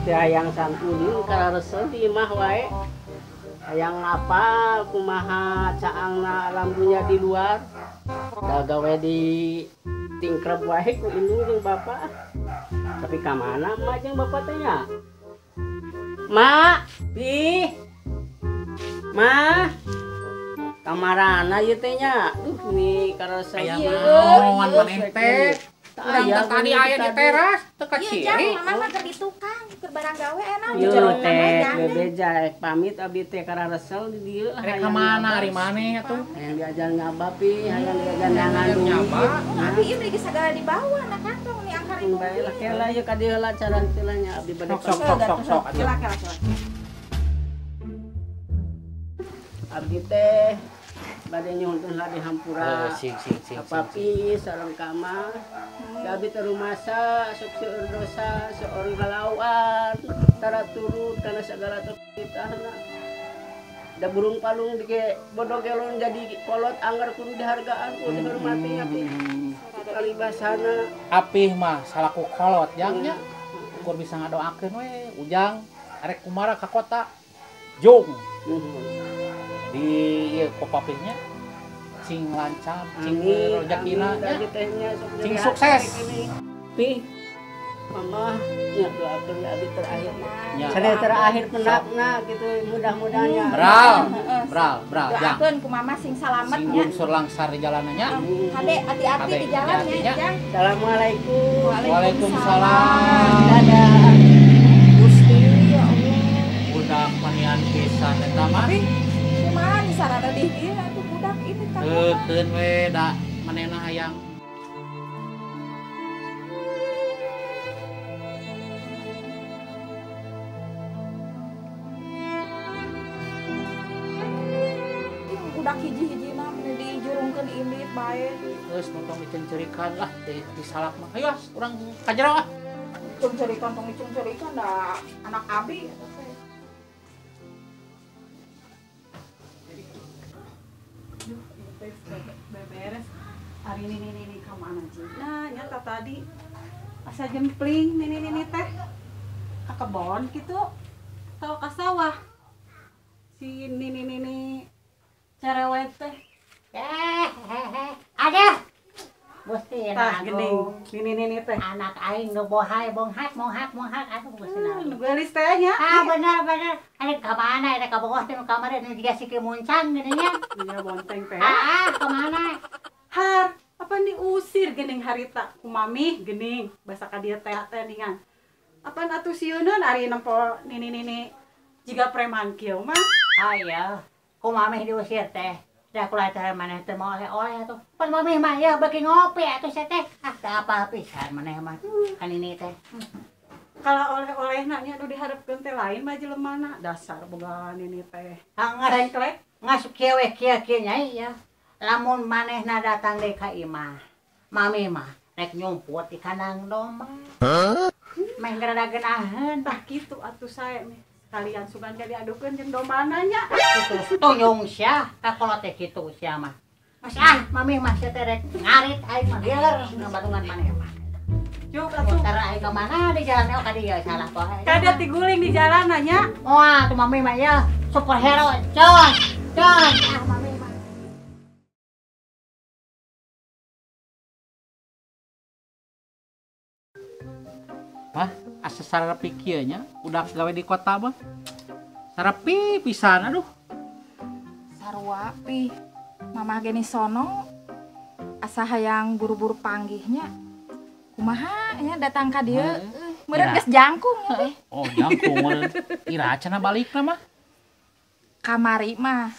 Teu hayang sangkulin kararesel di imah wae. Hayang apa kumaha caangna alam dunya di luar. Da gawe di tingkrep wae ku indung jeung bapak. Tapi ka mana emak jeung bapak teh nya? Mak, pi. Ma. Kamarana ieu teh nya? Duh ni kararesel. Aya naon maneh teh? Urang teh tadi aya di teras teu ka Ieu ciri. Jang, mama mah keur di tukang, keur barang gawe enak Ieu di jero teh bebeja pamit abdi teh kararesel di dieu. Rek ka mana ari maneh atuh? Hayang diajar ngaba pi, hayang diajar nyangan duit. Abi ieu beli sagala dibawa na kantong nih angkar ibu. Bae lah kela ieu ka dieu heula caran nya abdi bade. Sok sok sok sok atuh. Abdi teh bade nyuhunkeun lah dihampura. Sing sing sing. Papi sareng kama. Abdi teh rumasa sok seueur dosa, seueur galauan, tara turut kana sagala titahna. Da burung palung dike bodoh gelon jadi kolot anggar kudu dihargaan kudu dihormati nya pi. Paribasana Apih mah salaku kolot jang nya. Ukur bisa ngadoakeun we Ujang arek kumara ka kota. Jung. Di ieu ku papihnya sing lancar, sing rezekina nya, sing sukses. Pi, mama nya doakeun abdi terakhir. Sadaya terakhir pendakna gitu mudah-mudahan nya. Bral, bral, bral. Doakeun ku mama sing salamet sing nya. Unsur langsar di jalanannya. Kade hati-hati di jalan nya, Jang. Assalamualaikum. Waalaikumsalam. Dadah. Gusti ya Allah. Budak manian pisan eta mah. Kumaha nih sarana di dieu atuh budak ini tah. Teukeun we da manehna hayang. Budak hiji-hijina meni dijurungkeun indit bae. Geus tong dicencerikan lah di salak mah. Hayu urang ka jero ah. Cencerikan tong dicencerikan da anak abi eta teh. Beberes hari ini nini ka mana nah nyata tadi asa jempling nini nini teh ka kebon gitu atau ka sawah si nini nini cerewet teh ada Gusti tah geuning nini nini teh anak aing nu bohai bonghak monghak monghak atuh Gusti nu geulis teh nya ah bener bener ada ka mana ada ka bogoh teh nu kamari nu jiga siki muncang geuning nya nya bonteng teh ah ka mana har apa diusir geuning harita ku mami geuning basa ka dieu teh teh ningan apaan atuh sieuneun ari nempo nini nini jiga preman kieu mah aya ku mami diusir teh da kula teh maneh teh mau oleh-oleh atuh. Pan mami mah ya beuki ngopi atuh sia teh. Ah teu apal pisan maneh mah kan ini teh. Kalau oleh-olehna nya nu diharepkeun teh lain mah jelemana dasar boga nini teh. Anggar ngas kieu we kieu-kieu nyai ya. Lamun manehna datang deui ka imah. Mami mah rek nyumput di kandang domba. Meh rada geunaheun tah kitu atuh sae meh. Kalian sugan ka diadukeun jeung dombana nya. Kitu tuyung sia ka kolot teh kitu sia mah. Mas ah mami mah sia teh rek ngarit aing mah lieur ngabandungan maneh mah. Cuk atuh. Tara aing ka mana di jalan ka dieu salah poe. Kada tiguling di jalan nya. Wah, tuh mami mah ya superhero cos. Cos ah mami mah. Wah, asa sarapi kieu nya udah gawe di kota mah. Sarapi pisan aduh. Sarua pi. Mamah geni sono asa hayang buru-buru panggihnya. Kumaha nya datang ka dieu? Meureun geus jangkung ya teh. Oh, jangkung meureun. Ira cenah balikna mah. Kamari mah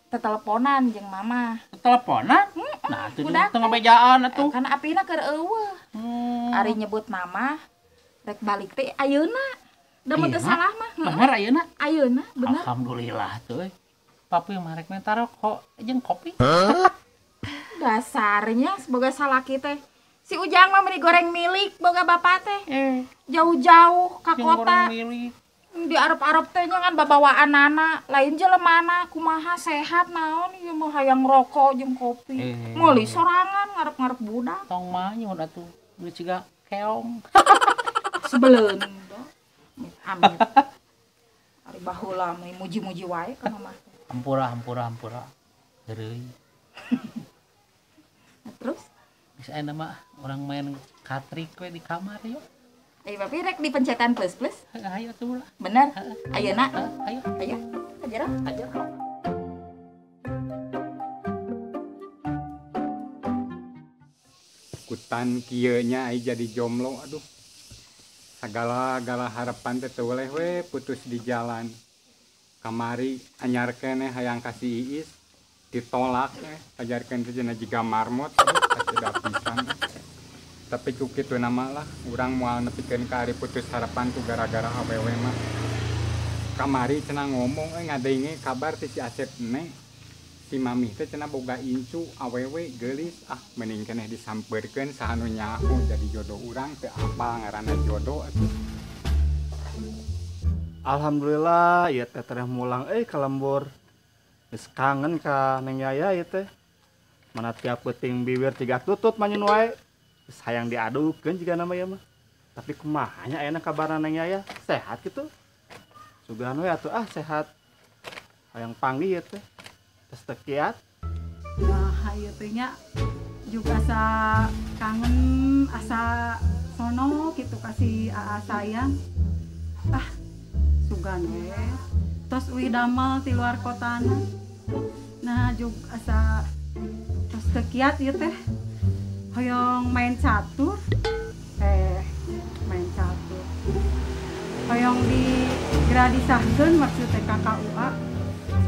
teteleponan jeung mama. Teteleponan? Nah, atuh teu ngabejaan atuh. Kan apina keur eueuh. Ari nyebut mama rek balik teh ayeuna. Da mun teu salah mah. Bener ayeuna? Ayeuna, bener. Alhamdulillah tuh. Papi mah rek minta rokok jeung kopi. Dasarnya semoga salaki teh. Si Ujang mah meni goreng milik boga bapak teh. Jauh-jauh ka kota. Di arep-arep teh nya ngan babawaan anak, lain jelemana kumaha sehat naon ieu mah hayang rokok jeung kopi. Meuli sorangan ngarep-ngarep budak. Tong mah nyuhun atuh geus siga keong. Sebeleun. Amit. Ari baheula mah muji-muji wae ka mama. Hampura hampura hampura. Heureuy. Terus geus aya mah urang main katrik we di kamar yuk. Eh papi rek dipencetan plus plus. Ayo tuh lah. Bener. Ayeuna. Ayo. Ayo. Ajar. Ajar. Kutan kieu nya ai jadi jomblo aduh. Sagala-gala harapan teh teu weleh we putus di jalan. Kamari anyar keneh hayang ka si Iis ditolak ajarkeun teh cenah jiga marmot aduh kasih pisan. Tapi ku kitu nama lah urang moal nepikeun ka ari putus harapan ku gara-gara awewe mah. Kamari cenah ngomong ngadenge kabar ti si Asep ne. Si Mamih teh cenah boga incu awewe geulis ah mending keneh disampeurkeun saha nu nyaho jadi jodoh urang teu apal ngaranna jodoh atuh. Alhamdulillah ieu teh tereh mulang euy ka lembur. Geus kangen ka Neng Yaya ieu teh. Mana tiap peuting bibir tiga tutut manyun wae. Geus hayang diadukeun jiga nama ieu mah. Tapi kumaha nya ayeuna kabarna Neng Yaya? Sehat kitu? Sugan we atuh ah sehat. Hayang panggih ieu teh. Terus tekiat. Nah, ieu teh nya juga asa kangen, asa sono kitu ka si Aa sayang. Ah, sugan we. Tos uih damel ti luar kotana. Nah, juga asa tos tekiat ieu teh. Hoyong main catur. Main catur. Hoyong di gradisahkeun maksud teh ka KUA.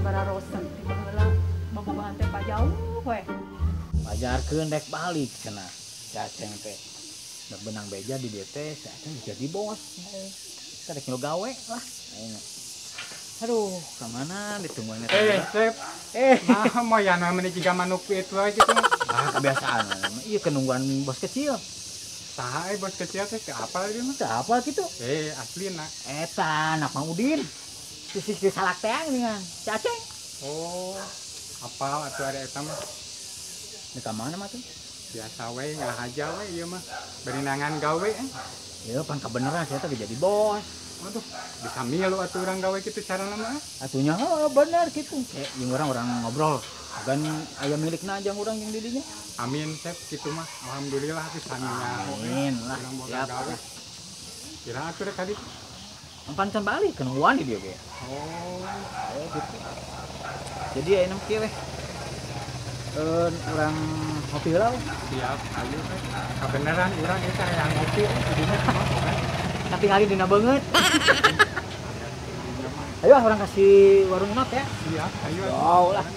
Bararosen ti baheula bobogohan teh jauh we. Ajarkeun rek balik cenah. Si Aceng teh. Da benang beja di dieu teh si Aceng jadi bos. Kita rek ngilu gawe lah. Aduh, ka mana ditungguan eta? Sep. Nah, moyana meni jiga manuk itu aja gitu. Ah, kebiasaan. Ieu kenungguan bos kecil. Saha bos kecil teh teu apal ieu mah? Teu apal kitu. Aslina. Eta anak Mang Udin. Sisi salak teang dengan si Aceng. Oh, apal atuh ada eta mah. Di ka mana mah tuh? Biasa we ngahaja we ieu mah. Berinangan gawe. Ieu pan kabeneran saya teh jadi bos. Waduh, bisa milu atuh urang gawe kitu carana mah. Atunya heuh bener kitu. Jeung urang ngobrol. Gan aya milikna jeung urang jeung didinya. Amin, Sep, kitu mah. Alhamdulillah bisa nyaho. Amin lah. Siap. Kira atuh rek kaditu. Empan can balik kenungguan di dia ge. Oh, gitu. Jadi ayeuna mah kieu weh. Urang ngopi heula we. Siap, ayo we. Kabeneran urang ieu teh hayang ngopi didinya mah. Katingali dina beungeut. Ayo ah urang kasih warung not ya. Siap, ayo. Jauh lah.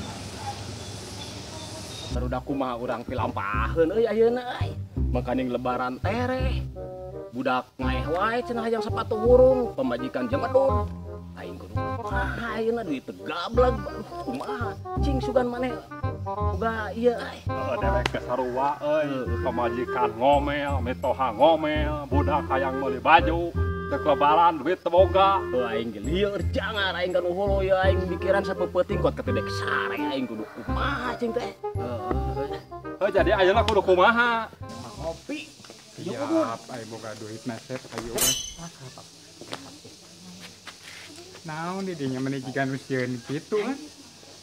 Barudak kumaha urang pilampaheun euy ayeuna euy. Makaning lebaran tereh. Budak ngaeh wae cenah hayang sepatu hurung, pamajikan jemedun. Aing kudu kumaha ayeuna duit teu gableg, kumaha cing sugan maneh boga ieu euy. Heeh dewek geus sarua euy, pamajikan ngomel, mitoha ngomel, budak hayang meuli baju, teu lebaran duit teu boga. Heuh aing ge lieur jangar aing ka nu hulu ieu aing mikiran sapeupeting kot katedek sare aing kudu kumaha cing teh. Heuh jadi ayeuna kudu kumaha? Ngopi. Siap, ayo boga duit mah Sep, ayo we. Naon di dinya meni jiga nu sieun kitu kan?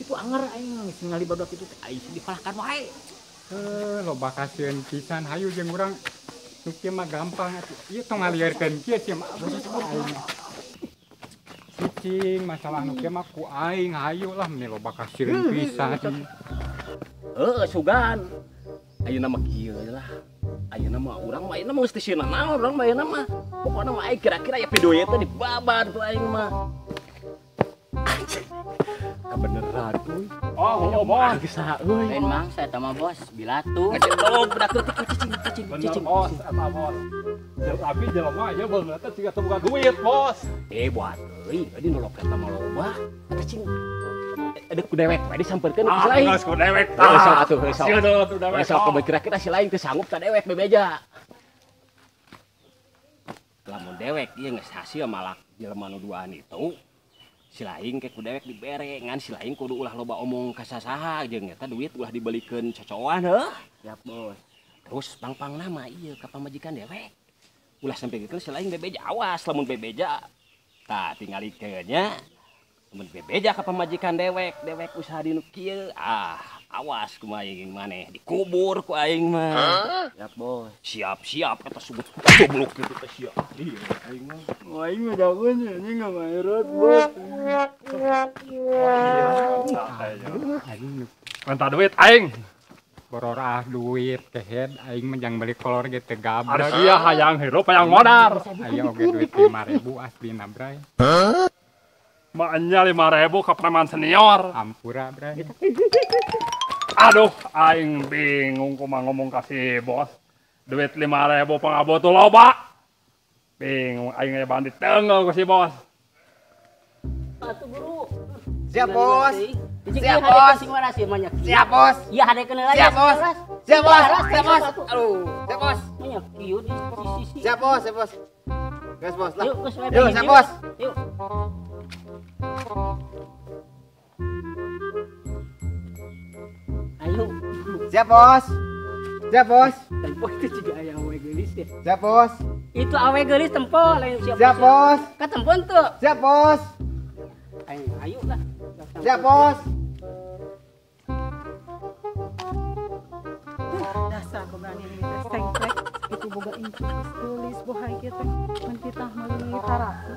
Itu anger aing geus ningali barudak kitu teh aing dipalahkan wae. Heuh, loba kasieun pisan hayu jeung urang nu kieu mah gampang atuh. Ieu tong ngalieurkeun kieu sia mah. Cicing masalah nu kieu mah ku aing hayu lah meni loba kasieun pisan. Heuh, sugan. Ayeuna mah kieu lah. Ayeuna mah urang mah ayeuna mah geus teu sieun naon urang mah ayeuna mah. Pokona mah aing kira-kira ya video ieu teh dibabar ku aing mah. Kebeneran euy. Oh, bos. Geus euy. Lain mang saya teh mah bos, bilatu. Ngecek budak leutik cicing cicing cicing. Bener bos, eta bos. Tapi jelema ieu beungeut teh siga teu boga duit, bos. Buat euy, jadi nolok eta mah loba. Eta cing ada ku dewek we disampeurkeun ku si lain. Ah, geus ku dewek. Heuh sok atuh, heuh sok. Heuh sok kira-kira si lain teu sanggup ka dewek bebeja. Lamun dewek ieu geus hasil malak jelema nu duaan itu. Si lain ke ku dewek dibere ngan si lain kudu ulah loba omong ka sasaha jeung eta duit ulah dibelikeun cocoan heuh. Siap, Bos. Terus pang-pangna mah ieu ka pamajikan dewek. Ulah sampai gitu si lain bebeja awas lamun bebeja Tah tingalikeun nya. Mun bebeja ka pamajikan dewek, dewek usaha di nu kieu. Ah, awas kumaha aing maneh dikubur ku aing mah. Siap, Bos. Siap-siap kata sebut goblok kitu teh sia. Iya, aing mah. Aing mah jagoan anjing enggak maerot, Bos. Minta duit aing. Bororah duit kehed aing mah jang beli kolor ge teu gablek. Ari sia hayang hirup hayang modar. Aya oge duit 5.000 aslina, Bray. Maknya 5.000 ke preman senior. Ampura, Bray. Aduh, aing bingung kumaha ngomong ka si bos. Duit 5.000 pangabotu loba. Bingung aing aya bandit tenggel ku si bos. Atuh guru. Siap, Bos. Siap, Bos. Siap, Bos. Iya, hadekeun heula. Siap, Bos. Siap, Bos. Siap, Bos. Aduh, siap, Bos. Banyak kieu di sisi. Siap, Bos. Siap, Bos. Gas, Bos lah. Yuk, Yuk, siap, Bos. Yuk. Ayo. Siap, Bos. Siap, Bos. Tempo itu juga aya awe geulis ya. Siap, Bos. Itu awe geulis tempo lain siap. Siap, Bos. Ka tempo henteu? Siap, Bos. Ayo, ayo lah. Siap, Bos. Dasar keberanian ini teh sengklek itu boga incu geus bohai kieu teh mun titah meuli tarasi.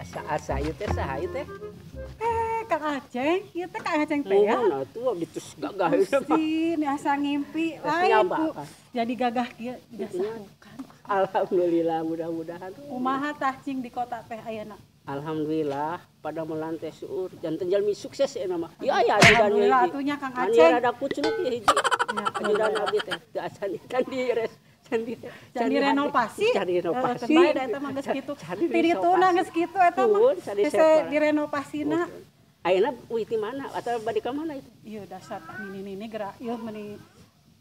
Asa-asa ieu teh saha ieu teh? Kang Aceng, ieu teh Kang Aceng teh ya. Nah, tuh gitu gagah ieu mah. Gusti, ni asa ngimpi lain ku. Jadi gagah kieu disarukan. Alhamdulillah, mudah-mudahan. Kumaha tah cing di kota teh ayeuna? Alhamdulillah, pada melantai seueur janten jalmi sukses ya nama. Ya aya ajudan Alhamdulillah atunya Kang Aceng. Anu rada kucluk ya hiji. Ajudan abdi teh teu acan can di res can direnovasi. Can direnovasi. Bae da eta mah geus kitu. Ti dituna geus kitu eta mah. Geus direnovasina. Ayeuna uih ti mana atau bade ka mana itu? Ieu dasar nini-nini gerak ieu meuni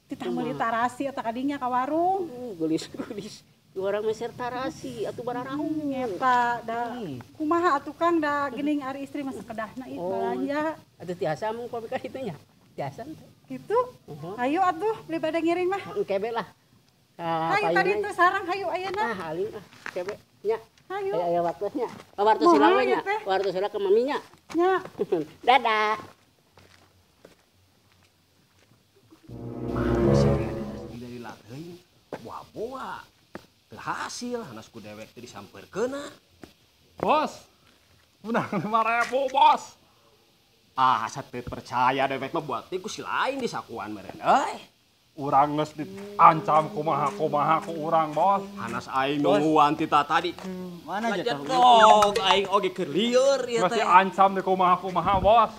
titah meuli tarasi eta kadinya ka warung. Geulis-geulis. Orang meser tarasi atuh bararaung eta da kumaha atuh Kang da geuning ari istri mah sakedahna ieu balanja. Atuh tiasa mung pamika kitu nya. Tiasa teh. Kitu. Hayu atuh beli bade ngiring mah. Engke lah. Hayu tadi teh sarang hayu ayeuna. Ah aling ah kebe nya. Hayu. Aya waktunya. Wartos heula we nya. Wartos heula ke maminya. Nya. Dadah. Buah-buah berhasil hanas ku dewek teh disampeurkeunna. Bos. Menang 5.000, Bos. Ah, asa teu percaya dewek mah buat teh ku si lain disakuan meureun euy. Urang geus diancam kumaha-kumaha ku urang, Bos. Hanas aing nungguan ti tadi. Mana jetok aing oge keur lieur ieu Geus teh. diancam di kumaha-kumaha, Bos.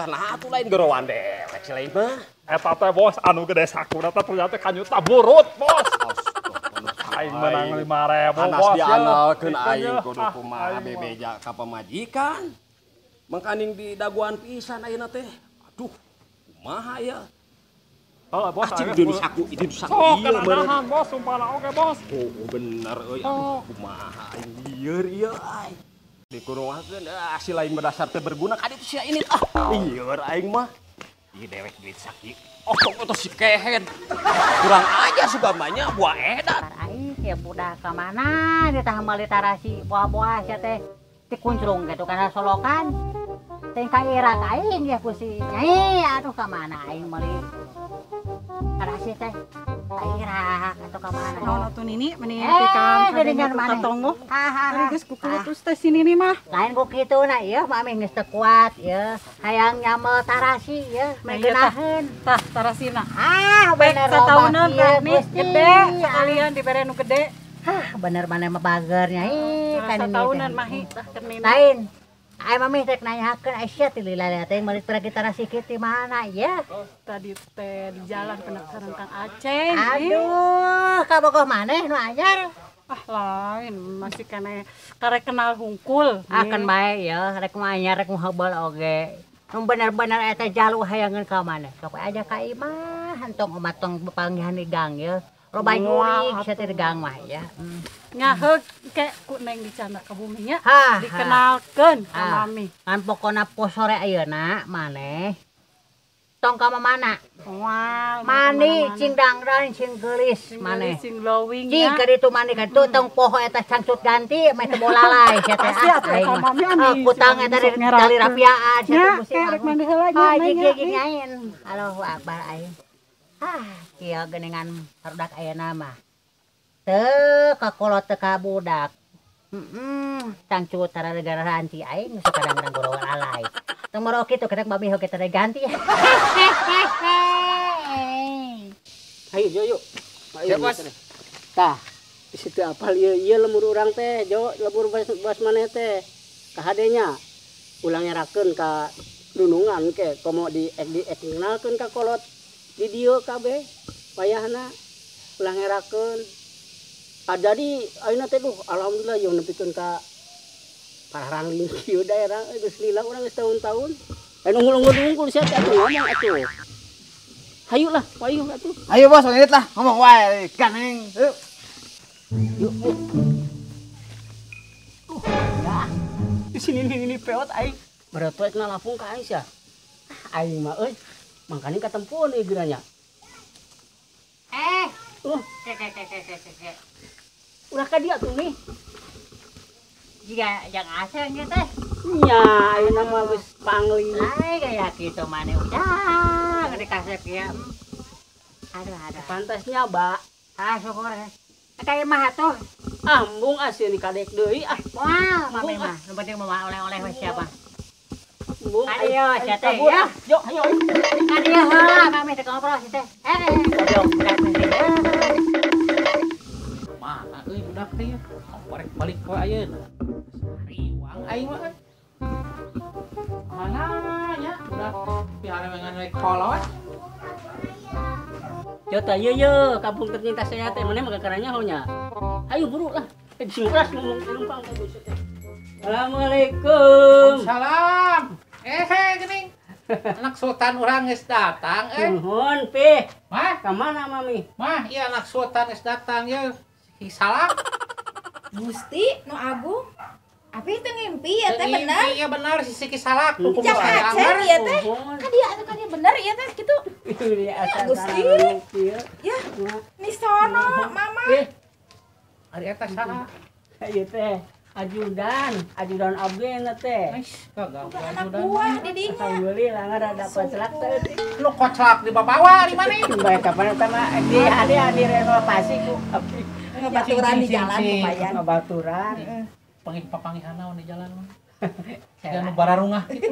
Nah atuh lain gorowan dewek si lain mah. Eta teh bos anu gede sakuna teh ternyata kanyuta burut, Bos. Aing menang 5.000, Hanas Bos. diandalkeun aing kudu kumaha bebeja ka pamajikan. Mangkaning di daguan pisan ayeuna teh. Aduh, kumaha ya? Heeh, Bos. Ah, cing di saku, di saku Sok ieu meureun. nahan, Bos, sumpah oge, Bos. Oh, bener euy. Aduh, kumaha aing lieur ieu aing. Dikuruakeun ah si lain berdasar teu berguna ka ditu sia ini ah. Lieur aing mah. Ieu dewek duit sakieu. Otok otok si kehed. Kurang aja sugamanya buah edan. Aing ya budak ka mana ditah meuli tarasi buah-buah sia teh dikuncrung gitu kana solokan. Teh ka ira ka aing ya ku si nyai aduh ka mana aing meuli tarasi teh. Ka ira atau ka mana. Naon atuh nini meuni tikam geuningan kadenya maneh. tonggo. Ari geus kukulutus teh si nini mah. Lain ku kitu na ieu mami geus teu kuat ieu. Hayang nyamel tarasi ieu Nah, ieu tah. megenaheun. Tah tarasina. Ah, Baik bener sataunan loba tah kieu, nih Gusti. gede sekalian dibere nu gede. Hah, bener maneh mah bagernya ih Tah, ka nini teh. Sataunan mahi tah keur nini. Lain. Ai mami rek nanyakeun ai sia ti lila teh meuli tarasi kieu ti mana ya? Tadi teh di jalan pernah sareng Kang Aceng. Nih. Aduh, kabogoh maneh nu anyar. Ah lain masih kene karek kenal hungkul. Ah kan bae ya, rek mah anyar rek muhabal oge. Nu bener-bener eta jalu hayangeun ka maneh. Sok aja ka imah, entong omat tong pepanggihan di gang ya. Loba Moal jurig sia teh di gang mah ya. Ngaheug ke ku neng dicanda ka buminya Hah, dikenalkeun ka Ah. mami. Kan pokona po sore ayeuna maneh Tong ka mana? Moal. Mani cing dangdan cing geulis maneh. Cing glowing ya. Cing ka ditu mani ka ditu tong poho eta cangcut ganti meh teu bolalai sia teh. Pasti atuh ka mami ami. Kutang eta tali rapiaan sia teh musim. Rek mandi heula nya. Jig nyain. Allahu akbar aing. Ah, kieu geuningan barudak ayeuna mah. Teu kakolot teu ka budak. Cangcut tara garanti aing geus kadang-kadang gorowan alai. Tong moro kitu kadang mami hoge tara ganti. Ayo Jo yuk. Siap bos. Tah, di situ apal ieu ieu lemur urang teh, Jo, lemur bas maneh teh. Kahadenya ulang nyerakeun ka dunungan ke komo di kenalkeun ka kolot di dieu kabeh wayahna ulah ngerakeun. Ah, jadi ayeuna teh duh alhamdulillah ieu nepikeun ka pararangling kieu daerah geus lila urang geus tahun-tahun. Lain unggul-unggul sia teh atuh ngomong atuh. Hayu lah, payu atuh. Ayo bos, lanjut lah, ngomong wae ganeng. Yuk. Yuk. Ya. Di sini ini peot aing. Berarti rek nalapung ka aing sia. Aing mah euy, mangkane katempuan euy geuranya. Ke. Ulah ka dia tuh nih. Jika yang aseng ya teh. Nya, ayeuna mah geus pangli. Ai gaya kitu maneh udah gede kasep ya. Aduh aduh. Pantasnya, Mbak. Ah, syukur. Ka imah atuh. Ah, embung asieun dikadek deui ah. Wah, mami mah nu penting mah oleh-oleh we siapa. Embung. Ayo sia teh ya. Yo, ayo. Ka dieu heula mami teh ngobrol sia teh. Goblok. Mana euy budak teh ya? Korek balik we ayeuna. Riwang aing mah. Mana nya budak piharewengan we kolot. Yo tah ieu ye kampung tercinta saya teh maneh mah kakaranya nya. Ayo buru lah. Singkeras ngomong lempang ka geus teh. Assalamualaikum. Salam. Geuning. Anak sultan urang geus datang euy. Nuhun pih. Mah, ka mana mami? Mah, ieu anak sultan geus datang ye. Salam. Gusti nu agung. Abi teu ngimpi ya teh bener. Iya bener si Siki salak tuh kumaha ya teh. Ka dia atuh ka dia bener ieu teh kitu. Gusti. Ya. Nisono mama. Ari eta saha? Ieu teh ajudan, ajudan abdi na teh. Gagal anak buah di dinya. Alhamdulillah rada koclak teh. Lu koclak di babawa di mana? Bae kapan eta mah di adi renovasi ku abdi. Ngebaturan di jalan lumayan. Ngebaturan. Pangih-papangihan naon di jalan mah. Siga nu bararungah kitu.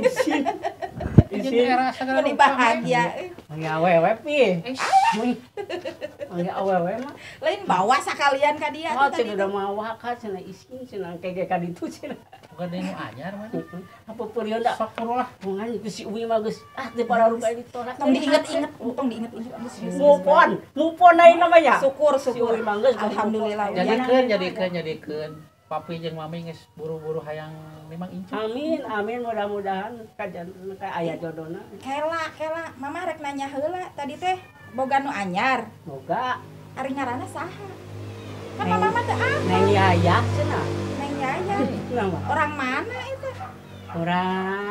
Isin era sagala rupa. Bahagia. Mangga awewe pi. Mangga awewe mah. Lain bawa sakalian ka dia atuh tadi. Oh, cenah mawa ka cenah isin cenah kege ka ditu cenah. Bukan deui nu anyar mah. Apa peureun da sok puru lah. Bungan itu si Uwi mah geus ah teu pararungah ditolak. Tong diinget-inget, tong diinget-inget. Mupon, mupon aing namanya. Syukur, syukur. Si Uwi mah geus alhamdulillah. Jadikeun. Papi jeung mami geus buru-buru hayang memang incu. Amin, amin mudah-mudahan kajan ka aya jodona. Kela, kela, mama rek nanya heula tadi teh boga nu anyar. Boga. Ari ngaranna saha? Kan mama mah teu apa? Neng Yaya cenah. Neng Yaya. Orang mana itu? Orang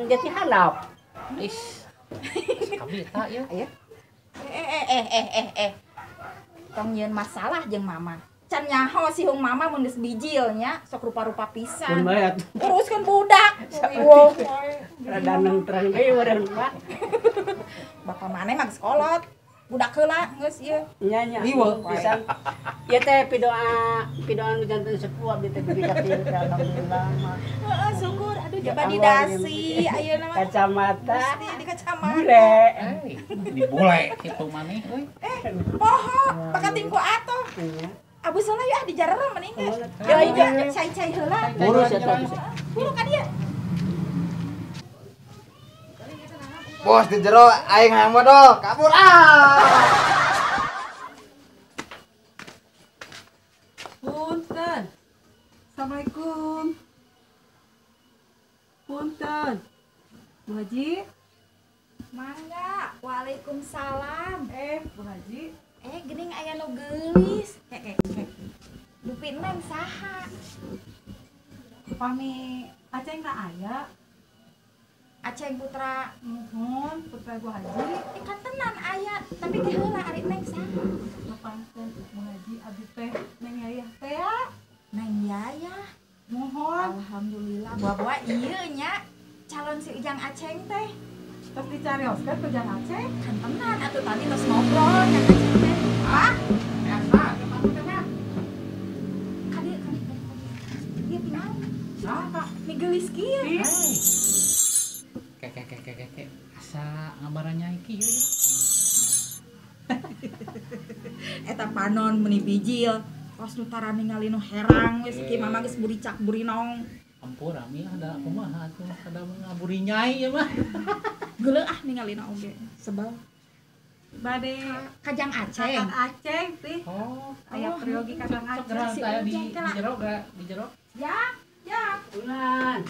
Jati Handap. Is. Kabita ya. Eh. Tong nyieun masalah jeung mama. Can nyaho si hung mama mun geus bijil nya sok rupa-rupa pisan. Uruskeun budak. Rada nengtreng deui meureun Pak. Bapak maneh mah geus kolot. Budak heula geus ieu. Nya nya. Pisan. Ieu teh pidoa pidoa nu janten sepuh abdi teh dugi ka kieu alhamdulillah. Heeh syukur aduh coba di dasi ayeuna mah. Kacamata. Gusti di kacamata. Bule. Di bule kitu maneh euy. Poho pakating ku atuh. Abu salah ya di jarang mending geus. Ya iya cai-cai heula. Buru sia teh. Buru ka dieu. Bos di jero aing hayang modal, kabur ah. Punten. Assalamualaikum. Punten. Bu Haji. Mangga. Waalaikumsalam. Bu Haji. Geuning aya nu geulis. Hek. Dupi neng saha? Pami Aceng tah aya. Aceng Putra. Muhun Putra Bu Haji. Kan tenan aya, tapi teh heula ari Neng saha? Nepangkeun Bu Haji abdi teh Neng Yayah teh ya. Neng Yayah. Muhun. Alhamdulillah buah-buah ieu nya calon si Ujang Aceng teh. Terus dicarioskeun ku Ujang Aceng? Kan tenan atuh tadi tos ngobrol nya Aceng teh. Ah, biasa teh mah. Kadieu kadieu. Ieu tinggal. Saha? Ni geulis kieu. Keke asa ngabarannya iki ieu. Eta panon meuni bijil. Kos nu tara ningali nu herang we si mama geus buricak burinong. Ampura mi ada kumaha atuh kada ngaburi nyai ieu mah. Geuleuh ah ningalina oge sebel. Bade Kajang Aceng. Kang Aceng teh. Oh, aya priyogi ka Kang Aceng. Si di jero ga di jero? Ya, ya. Ulan.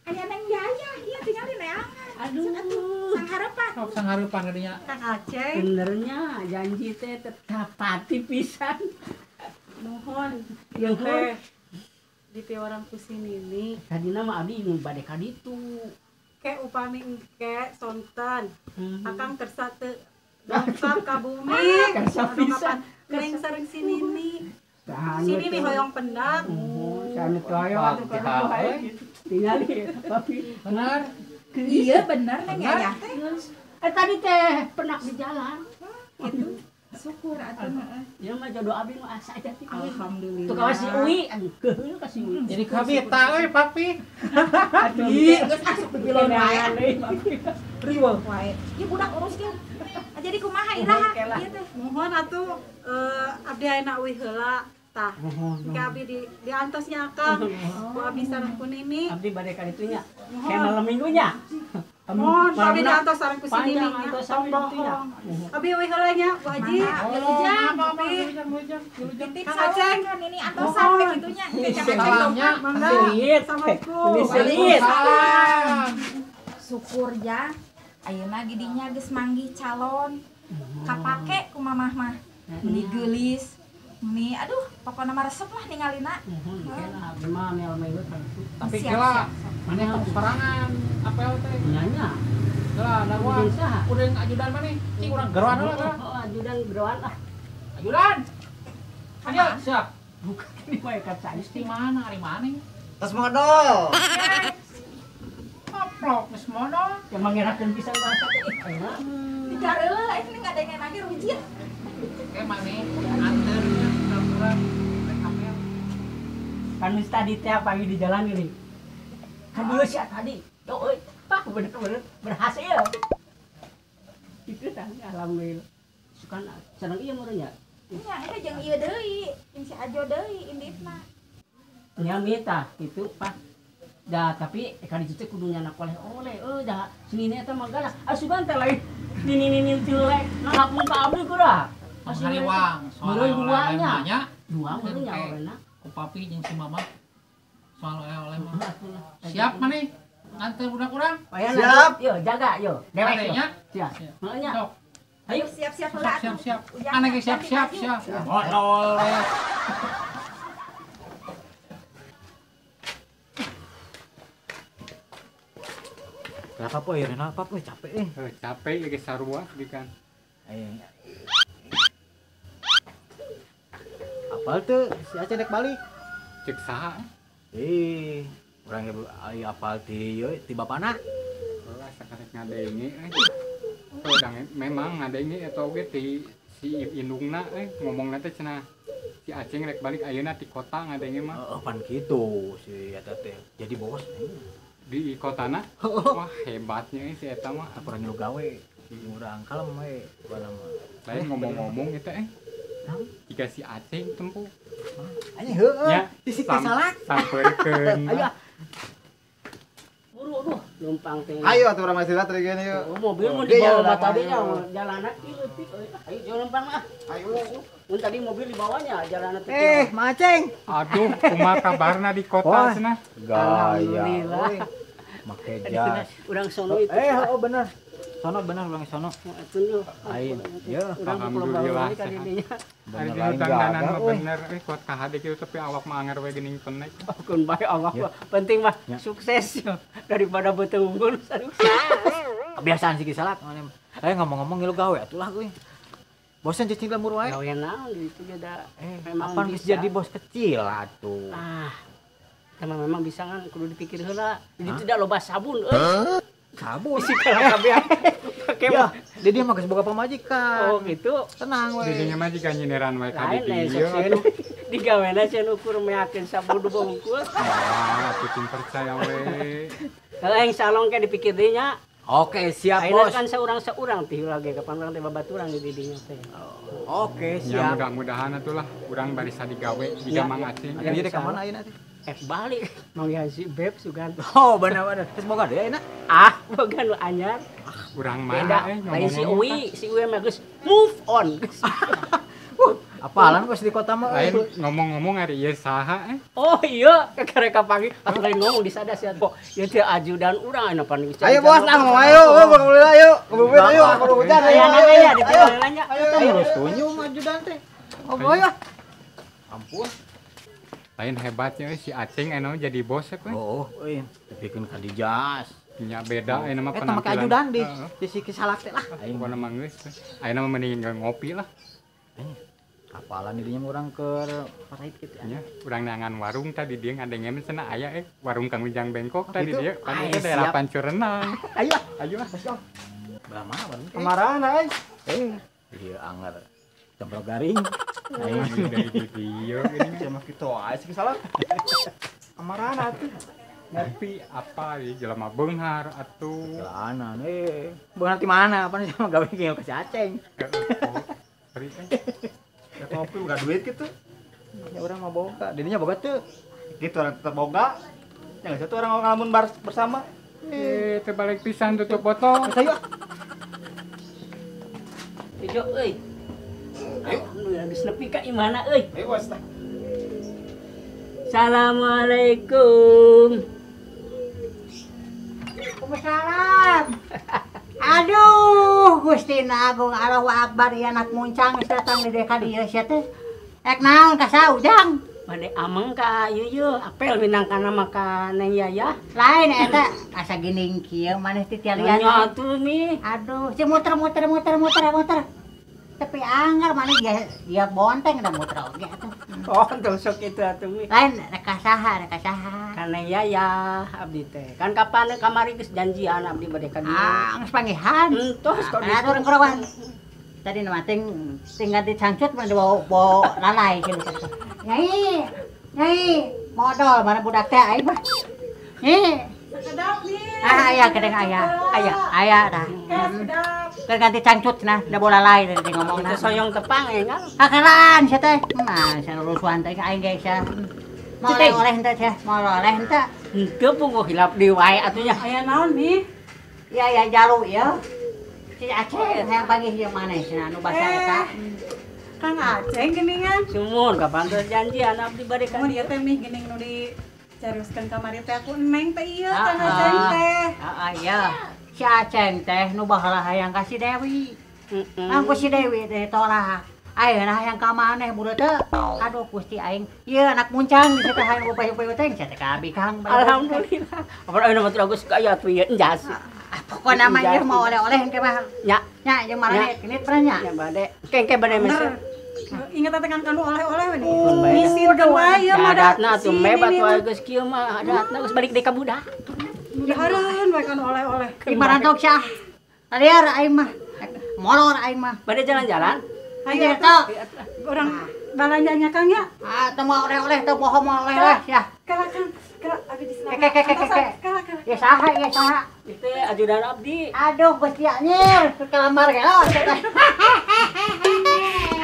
Aya Neng Yayah ieu tingali neangan. Aduh, sanghareupan. Sok sanghareupan kadinya. Kang Aceng. Benernya janji teh tetapati pisan. Mohon ieu teh di piwarang ku si Nini. Tadina mah abdi nu bade ka ditu. Ke upami engke sonten. Akang kersa teu dongkap ka bumi. Kersa pisan. Neng sareng si Nini. Si Nini hoyong pendak. Sanu toyo atuh wae. Tingali papi. Bener. Iya bener Neng Yayah teh. Tadi teh penak di jalan. Gitu. Syukur atuh heeh. Ieu mah jodoh abi mah asa aja ti. Alhamdulillah. Tuh kawas si Uwi, keheul ka si Uwi. Jadi kabita euy papi. Atuh geus asup pilon wae. Riweuh wae. Ieu budak uruskeun. Jadi kumaha iraha ieu teh? Mohon atuh abdi ayeuna uih heula tah. Ka abdi di diantosnya Akang. Ku abdi sareng ku Nini. Abdi bade ka ditu nya. Kayak malam minggunya. Mohon abdi diantos sareng ku si Nini nya. Tong bohong. Abdi euy heula nya Bu Haji. Ujang, titip Aceng kan ini antosan we kitu nya. Salamnya mangga. Assalamualaikum. Waalaikumsalam. Syukur ya. Ayeuna gidinya geus manggih calon. Kapake ku mamah mah. Meuni geulis. Meuni aduh pokona mah resep lah ningalina. Abdi mah mel-mel tapi kela maneh tong sorangan apel teh. Nya nya. Kela dawa kuring ajudan maneh cing urang geroan heula kela. Oh, ajudan geroan lah. Ajudan. Ayo siap. Bukan ini wae ka cai di mana ari maneh? Tos modal. Koplok geus modal. Yang mangerakeun pisan bahasa teh. Digareuleuh ini ngadengen lagi rujit. Oke maneh anteur nya urang rek apel. Kan geus tadi teh pagi di jalan gini. Kan dulu sih tadi. Yo euy, pak bener-bener berhasil. Itu tadi alhamdulillah. Sukan sareng ieu meureun nya. Nya eta jeung ieu deui, jeung si Ajo deui inditna. Nya mita kitu pak. Da tapi ka ditu teh kudu nyanak oleh-oleh euy da sinine eta mah galak. Asuban teh lain nini-nini jelek nalapun ka abdi kuda. Hariwang soal dua nya. Dua meureun nya olehna. Ku papi jeung si mama soal oleh-oleh mah. Siap maneh? Nganter budak urang? Siap. Yo jaga yo. Dewek yo. Siap. Heeh nya. Ayo siap-siap heula. Siap-siap. Aneh ge siap-siap siap. Modal. Kenapa poy? Kenapa poy? Capek eh. Capek ya geus sarua dikan. Ayo. Apal teu si Aceh dek balik. Cek saha? Ih, urang ge apal ti ieu ti bapana. Heeh, sakarek ngadenge euy. Oh, memang ngadenge eta oge ti si indungna euy ngomongna teh cenah si Aceng rek balik ayeuna ti kota ngadenge mah. Heeh, pan kitu si eta teh jadi bos di kotana. Wah, hebatnya si eta mah. Kurang nyilu gawe, urang kalem we bala mah. Lain ngomong-ngomong eta jika si Aceng tempuh. Anjing heueuh, di situ salah. Sampeurkeun. Ayo. Buru aduh, lumpang teh. Ayo atuh urang masih teh gini yuk. Oh, mobil mau dibawa mah tadinya jalanan kieu leutik euy. Ayo jalan lumpang ah. Ayo. Mun tadi mobil dibawanya jalanan teh. Mang Aceng. Aduh, kumaha kabarna di kota cenah? Alhamdulillah. Make jas. Urang sono itu. Oh bener. Sono bener urang sono. Atuh. Lain. Ya, alhamdulillah sehat. Ari dina dangdanan mah bener euy kuat ka hade kitu tapi awak mah anger we geuning penek. Keun bae awak mah. Penting mah sukses daripada beuteung unggul sukses. Kebiasaan sih kisalak. Ngomong-ngomong ngilu gawe atulah euy. Bosan cicing lembur wae. Gawe naon gitu ge da. Memang kapan geus jadi bos kecil atuh. Ah. Emang memang bisa kan kudu dipikir heula. Jadi tidak loba sabun euy. Sabun sih kalau kabehan. Pake ya, dia mah geus boga pamajikan. Oh gitu. Tenang we. Didinya mah jiga nyindiran wae ka dieu. Digawena cenah ukur meakeun sabun bungkus. Ah, atuh cing percaya we. Heeh, insyaallah engke dipikir deui nya. Oke, siap bos. Ayeuna kan saurang-saurang teh lagi kapan urang teh babaturan di didinya teh. Oke, siap. Ya mudah-mudahan atulah urang barisa digawe jiga Mang Aceng. Ieu rek ka mana ayeuna teh? Balik manggihan si Beb sugan. Oh, benar-benar. Terus boga deui ayeuna? Ah, boga nu anyar. Urang mana lain si Uwi mah geus move on. Apalan bos di kota mah. Lain ngomong-ngomong ari ieu saha eh? Oh iya, kekereka pagi atuh lain ngomong disadas ya. Kok ieu teh ajudan urang anu pan geus. Ayo bos, lah ngomong ayo, boleh ayo. Kebuburit ayo, kabur hujan ayo. Ayo, ayo, ayo. Terus tunjung ajudan teh. Oh boy ah. Ampun. Lain hebatnya si Aceng anu jadi bos ya. Oh, euy, dipikeun ka dijas. Nya beda ayeuna mah penampilan. Eta make ajudan di si kisalak teh lah. Pokona mah geus. Ayeuna mah mending ngopi lah. Apalan didinya mah urang keur parait kitu nya. Urang neangan warung tadi dia ngadengem cenah aya warung Kang Ujang Bengkok tadi dia pan teh daerah Pancurenang. Ayo ayo lah. Belah mana warung teh? Kamarana euy. Ieu anger. Cemplok garing. Aing dari dieu gini mah kitu wae sih salah. Kamarana atuh. Ngopi apa ieu jelema beunghar atuh. Jalanan beunghar ti mana? Pan sama gawe ge ka si Aceng. Beri teh. Ya kopi boga duit gitu. Ya urang mah boga. Didinya boga teu. Gitu orang tetep boga. Ya geus atuh urang ngalamun bersama. Teu balik pisan tutup botol. Ayo. Ijo euy. Ayo, geus nepi ka imahna euy. Ayo bos tah. Assalamualaikum. Waalaikumsalam. Aduh, Gusti Agung Allahu Akbar ieu anak muncang geus datang di ka dieu sia teh. Ek naon ka saujang? Bade ameng ka ieu yeuh, apel minangkana mah ka Neng Yayah. Lain eta asa geuning kieu maneh teh tialian. Nya atuh mi. Aduh, si muter-muter muter-muter muter. Tapi anggar mana dia bonteng da muter oge atuh. Oh, tong sok kitu atuh mi. Lain rek ka saha, rek ka saha. Ka Neng Yayah abdi teh. Kan kapan kamari geus janjian abdi bade ka dieu. Ah, geus panggihan. Entos kok atur kurawan. Tadi nu mah ting ganti cangcut mah dibawa lalai kitu. Nyai, nyai, modal mana budak teh aing mah. Nyai. Sekedap nih. Ah, aya kedeng aya. Aya, aya tah. Sekedap. Keur ganti cangcut cenah, da bola lalai tadi ngomongna. Teu soyong tepang enggal. Hakelan sia teh. Mah sia rusuhan teh aing ge sia. Mau oleh henteu sia, mau oleh henteu. Henteu puguh hilap deui wae atuh nya. Aya naon mi? Ya ya jalu ieu. Si Aceng hayang panggih jeung maneh cenah anu basa eta. Kang Aceng geuningan. Sumuhun kapan teh janjian abdi bade ka. Mun ieu teh mih geuning nu di carioskeun kamari teh aku neng teh ieu Kang Aceng teh. Heeh iya. Si Aceng teh nu baheula hayang ka si Dewi. Heeh. Ku si Dewi teh tolak. Ayeuna hayang ka maneh budak teh. Aduh Gusti aing. Ieu anak muncang bisa teh hayang upaya-upaya teh sia teh ka abi Kang. Alhamdulillah. Apa ayeuna mah geus kaya atuh ieu enjas. Pokona mah ieu mau oleh-oleh engke mah. Nya. Nya jeung marane genit pernah nya. Nya bade. Engke bade meser. Ingat teh kan kanu oleh-oleh we nih. Ngisir wae ieu mah da. Adatna atuh mebat wae geus kieu mah adatna geus balik deui ka budak. Mudahareun wae kanu oleh-oleh. Di marantok sia. Liar aing mah. Molor aing mah. Bade jalan-jalan. Ayo atuh. Urang balanjanya Kang ya. Ah, teu mau oleh-oleh teu poho mau oleh-oleh sia. Kala Kang, kala abi di sana. Ke ke ke ke. Kala kala. Ya saha ya saha. Itu ajudan abdi. Aduh Gusti anjir, kelamar gelo.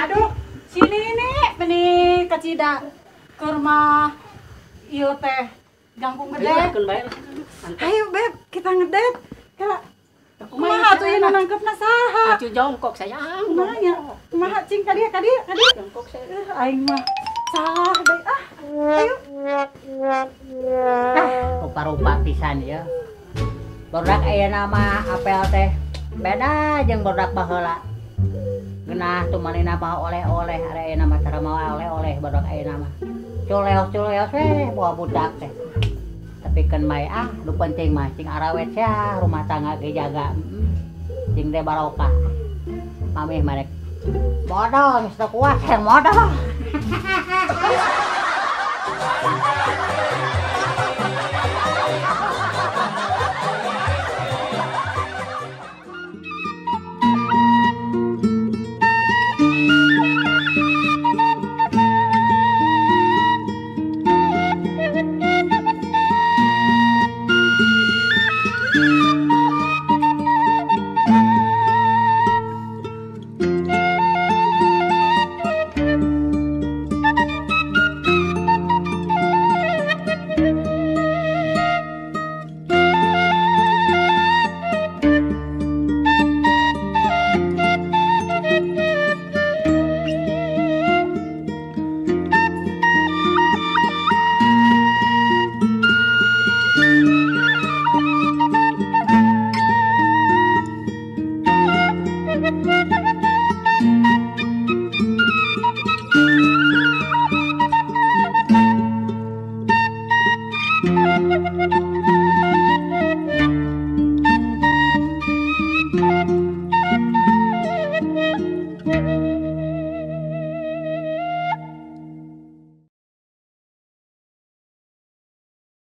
Aduh, sini nih meni kacida keur mah ieu teh jangkung gede. Ayo Beb, kita ngedet. Kala kumaha atuh ieu nangkepna saha? Atuh jongkok sayang. Kumaha nya? Kumaha cing ka dieu ka dieu ka dieu. Jongkok sayang. Aing mah salah deui ah. Ayo. Ah, rupa-rupa pisan ieu. Barudak aya nama apel teh. Beda jeung barudak baheula. Geunah tumanina mah oleh-oleh, ari ayeuna mah tara mawa oleh-oleh barudak ayeuna mah. Culeos-culeos we bawa budak teh. Tapi keun bae ah, nu penting mah cing arawet sia, rumah tangga ge jaga. Cing teh barokah. Mami mah rek modal geus teu kuat hayang modal.